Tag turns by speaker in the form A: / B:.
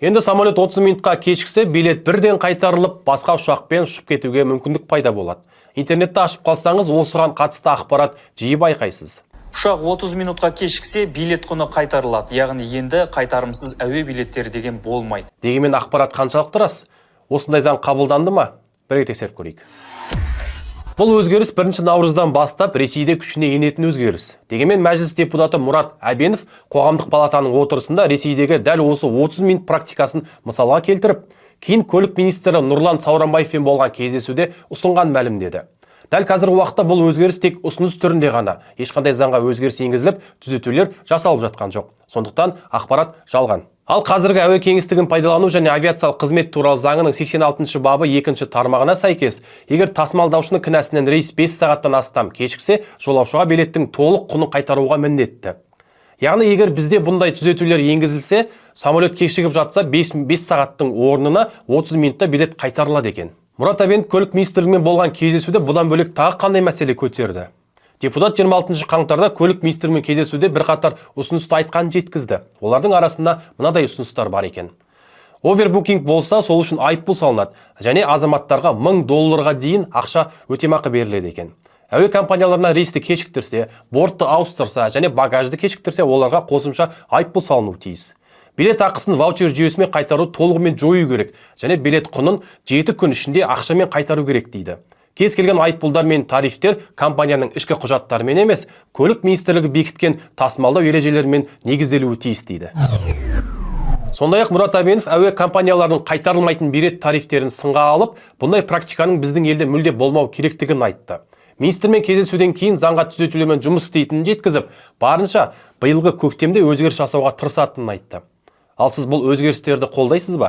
A: Енді самолет 30 минутқа кешіксе, билет бірден қайтарылып, басқа ұшақпен ұшып кетуге мүмкіндік пайда болады. Интернетті ашып қалсаңыз, осыған қатысты ақпарат жиі байқайсыз.
B: Ұшақ 30 минутқа кешіксе, билет құны қайтарылады. Яғни енді қайтарымсыз әуе билеттері деген болмайды.
A: Дегенмен ақпарат қаншалықты рас? Осындай заң қабылданды ма? Бірге тексеріп көрейік. Бұл өзгеріс 1 наурыздан бастап Ресейде күшіне енетін өзгеріс. Дегенмен Мәжіліс депутаты Мұрат Әбенов қоғамдық палатаның отырысында Ресейдегі дәл осы 30 минут практикасын мысалға келтіріп, кейін көлік министрі Нұрлан Сауранбаевпен болған кездесуде ұсынған мәлімдеді. Дәл қазіргі уақытта бұл өзгеріс тек ұсыныс түрінде ғана. Ешқандай заңға өзгеріс енгізіліп, түзетулер жасалып жатқан жоқ. Сондықтан ақпарат жалған. Ал қазіргі Әуе кеңістігін пайдалану және авиациялық қызмет туралы заңының 86 бабы екінші тармағына сәйкес, егер тасымалдаушының кінәсінен рейс 5 сағаттан астам кешіксе, жолаушыға билеттің толық құнын қайтаруға міндетті. Яғни егер бізде бұндай түзетулер енгізілсе, самолет кешігіп жатса, 5 сағаттың орнына 30 минутта билет қайтарылады екен. Мұрат Әбенов көлік министрлігімен болған кездесуде бұдан бөлек тағы қандай мәселе көтерді? Депутат 26 қаңтарда көлік министрлігімен кездесуде бірқатар ұсынысты айтқанын жеткізді. Олардың арасында мынадай ұсыныстар бар екен. Овербукинг болса, сол үшін айыппұл салынады және азаматтарға 1000 долларға дейін ақша өтемақы беріледі екен. Әуе компанияларына рейсті кешіктірсе, бортты ауыстырса және багажды кешіктірсе, оларға қосымша айыппұл салынуы тиіс. Билет ақысын ваучер жүйесімен қайтару толығымен жою керек және билет құнын 7 күн ішінде ақшамен қайтару керек дейді. Кез келген айыппұлдар мен тарифтер компанияның ішкі құжаттарымен емес, көлік министрлігі бекіткен тасымалдау ережелерімен негізделуі тиіс дейді. Сондай-ақ Мұрат Әбенов әуе компанияларының қайтарылмайтын билет тарифтерін сынға алып, бұндай практиканың біздің елде мүлде болмау керектігін айтты. Министрмен кездесуден кейін заңға түзетулермен жұмыс істейтінін жеткізіп, барынша биылғы көктемде өзгеріс жасауға тырысатынын айтты. Ал сіз бұл өзгерістерді қолдайсыз ба?